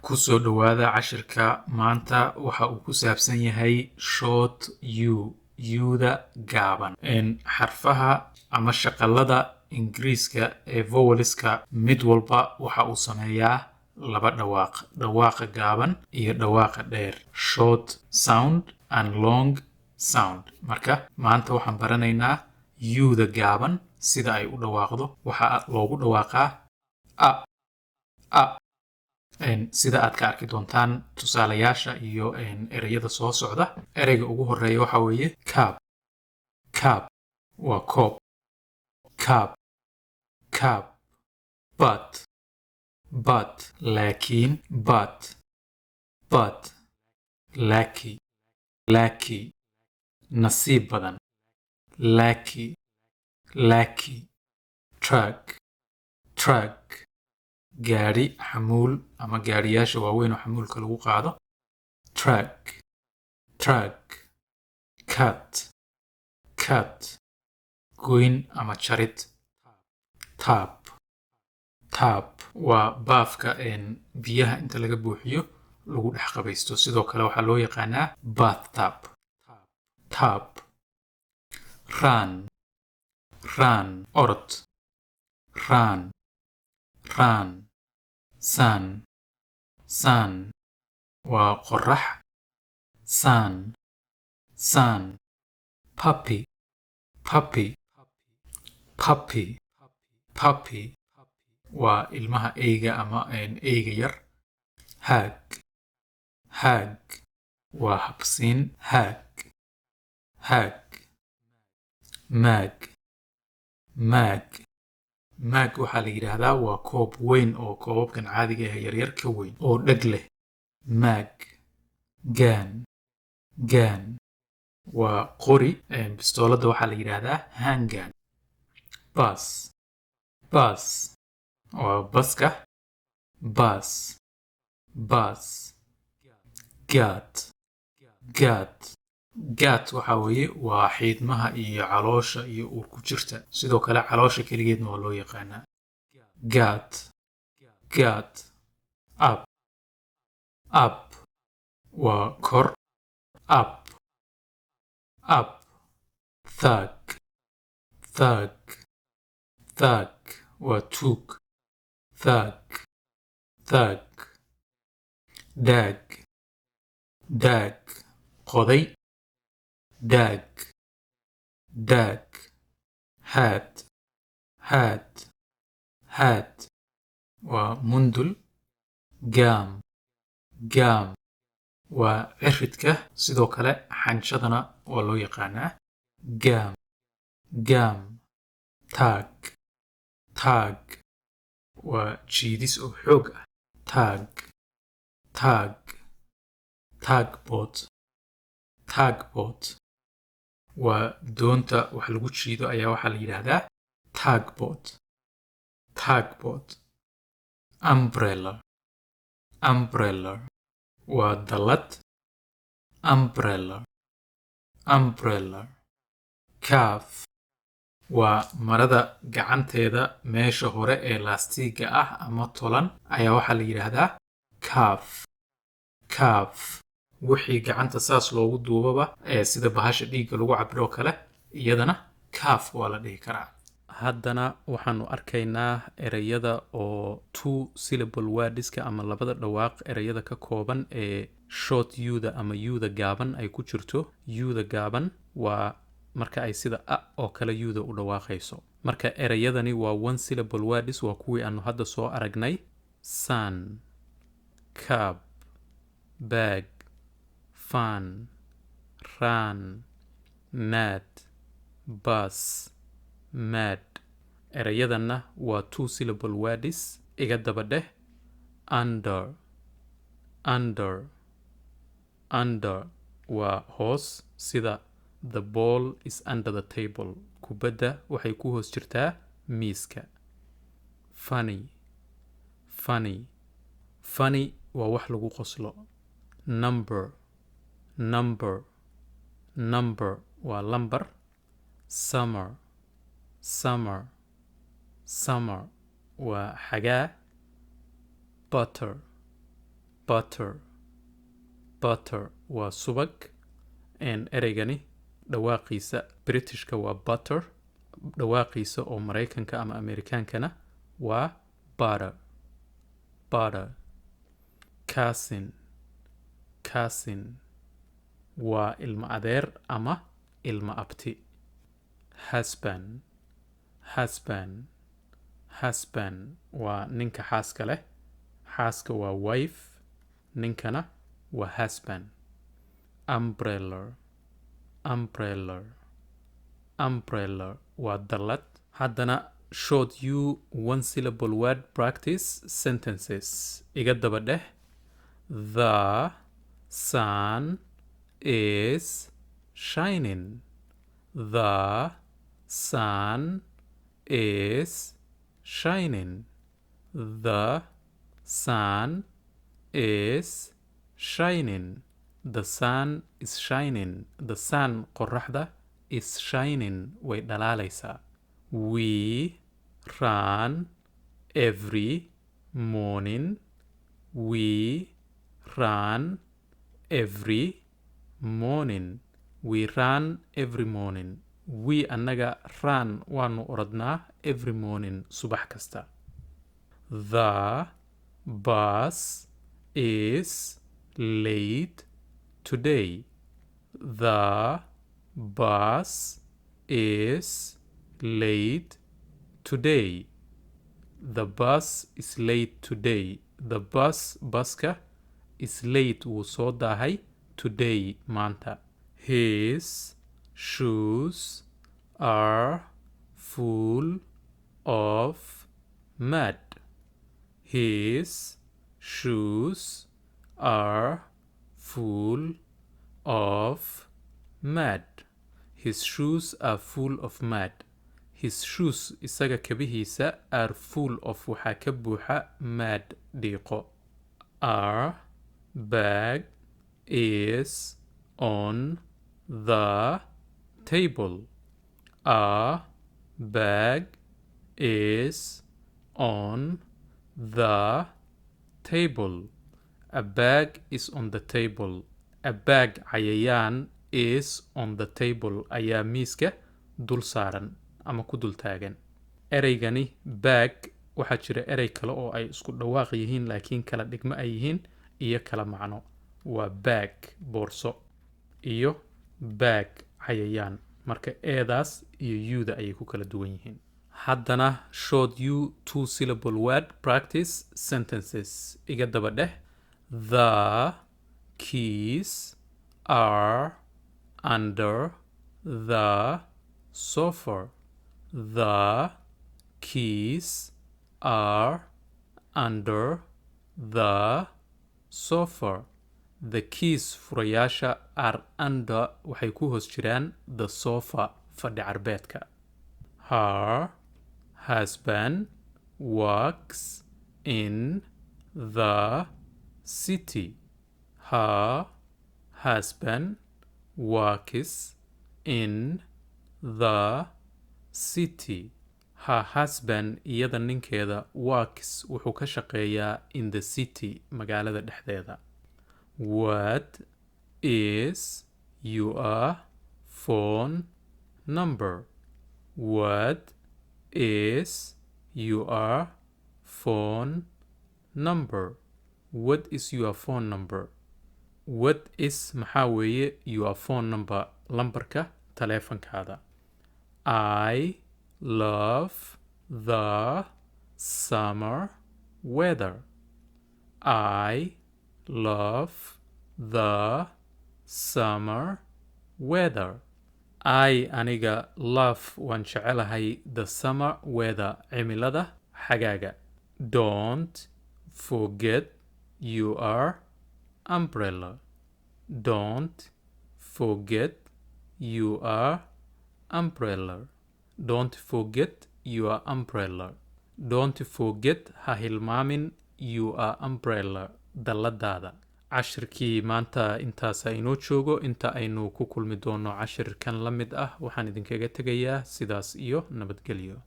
Kusoo dhowaada cashirka maanta. Waxa uu ku saabsan yahay short u, u-da gaaban. Xarfaha ama shaqalada Ingiriiska ee vowelska mid walba waxa uu sameeyaa laba dhawaaq: dhawaaqa gaaban iyo dhawaaqa dheer, short sound and long sound. Marka maanta waxaan baranaynaa u-da gaaban sida ay u dhawaaqdo. Waxaa loogu dhawaaqaa a, a, sida aad ka arki doontaan tusaalayaasha iyo ereyada soo socda. Ereyga ugu horeeya waxa weeye cup. Cup waa koob. Cup, cup. But, but laakiin, but, but. Lucky, lucky nasiib badan, lucky, lucky. Truck, truck gaadhi xamuul ama gaadhiyaasha waaweyn oo xamuulka lagu qaado, truck, truck. Cut, cut goyn ama jarid. Tap, tap waa baafka biyaha inta laga buuxiyo lagu dhex qabaysto. Sidoo kale waxaa loo yaqaanaa bathtub, tub. Run, run orod, run, run. Sun, sun waa qorax, sun, sun. Puppy, puppy, puppy, puppy waa ilmaha eyga ama eyga yar. Hug, hug waa habsiin, hug, hug. Mug, mug. Mug waxaa la yidhaahdaa waa koob weyn oo koobabkan caadiga ah yaryar ka weyn oo dheg leh, mug. Gun, gun waa qori. Bistooladda waxaa la yidhaahdaa handgun. Bus, bus waa baska, bus, bus. Gut, gut. Gut waxa weeye waa xiidmaha iyo caloosha iyo uur ku jirta. Sidoo kale caloosha keligeedna waa loo yaqaanaa gut, gut. Up, up waa kor, up, up. Thug, thug. Thug waa tuug, thug, thug. Dig, dig qoday, dig, dig. Hat, hat. Hat waa mundul. Gum, gum waa ciridka. Sidoo kale xanjadana waa loo yaqaanaa gum, gum. Tug, tug waa jiidis oo xoog ah, tug, tug. Tugboat, tugboat waa doonta wax lagu jiido ayaa waxaa la yidhaahdaa tugboat, tugboat. Umbrella, umbrella waa dallad, umbrella, umbrella. Cuff waa marada gacanteeda meesha hore ee laastiga ah ama tolan ayaa waxaa la yidhaahdaa cuff, cuff. Wixii gacanta saas loogu duubaba ee sida bahasha dhiigga lagu cabiro kale, iyadana cuff waa la dhihi karaa. Haddana waxaanu arkaynaa ereyada oo two syllable wordska ama labada dhawaaq ereyada ka kooban ee short u-da ama u-da gaaban ay ku jirto. U-da gaaban waa marka ay sida a oo kale u-da u dhawaaqayso. Marka ereyadani waa one syllable words, waa kuwii aanu hadda soo aragnay: sun, cup, bag, fun, run, mat, bus, mad. Erayadanna waa two syllable words. Iga daba dheh: under, under. Under waa hoos, sida "The ball is under the table", kubadda waxay ku hoos jirtaa miiska. Funny, funny. Funny waa wax lagu qoslo. Number, number. Number waa lambar. Summer, summer. Summer waa xagaa. Butter, Butter, butter waa subag. Ereygani dhawaaqiisa Britishka waa butter, dhawaaqiisa oo Maraykanka ama Amerikaankana waa butter, butter. Cousin, cousin waa ilmo adeer ama ilmo abti. Husband, husband, husband waa ninka xaaska leh. Xaaska waa wife, ninkana waa husband. Umbrella, umbrella, umbrella waa dallad. Haddana short u one syllable word practice sentences. Iga daba dheh: The sun is shining. The sun is shining. The sun is shining. The sun is shining. The sun, qoraxda, is shining, way dhalaalaysaa. We run every morning. We run every morning. We run every morning. We, annaga, run, waanu orodnaa, every morning, subax kasta. The bus is late today. The bus is late today. The bus is late today. The bus, baska, is late, wuu soo daahay, today, maanta. His shoes are full of mud. His shoes are full of mud. His shoes are full of mud. His shoes, isaga kabihiisa, are full of, waxaa ka buuxa, mud, dhiiqo. Our bag is on the table. Our bag is on the table. A bag is on the table. A bag, cayayaan, is on the table, ayaa miiska dul saaran ama ku dul taagan. Ereygani bag, waxaa jira erey kale oo ay isku dhawaaq yihiin laakiin kala dhigmo ay yihiin iyo kala macno. Waa bag, boorso, iyo bug, cayayaan. Marka eedaas iyo u-da ayay ku kala duwan yihiin. Haddana short u two syllable word practice sentences. Iga daba dheh: The keys are under the sofa. The keys are under the sofa. The keys, furayaasha, are under, waxay ku hoos jiraan, the sofa, fadhi carbeedka. Her husband works in the city. Her husband works in the city. Her husband, iyada ninkeeda, works, wuxuu ka shaqeeyaa, in the city, magaalada dhexdeeda. What is your phone number? What is your phone number? What is your phone number? What is, maxaa weeye, your phone number, lambarka taleefankaada? I love the summer weather. I love the summer weather. I, aniga, love, waan jecelahay, the summer weather, cimilada xagaaga. Don't forget your umbrella. Don't forget your umbrella. Don't forget your umbrella. Don't forget, ha hilmaamin, your umbrella, dalladaada. Cashirkii maanta intaasa inoo joogo. Inta aynu ku kulmi doono cashirkan la mid ah, waxaan idinkaga tegayaa sidaas iyo nabadgelyo.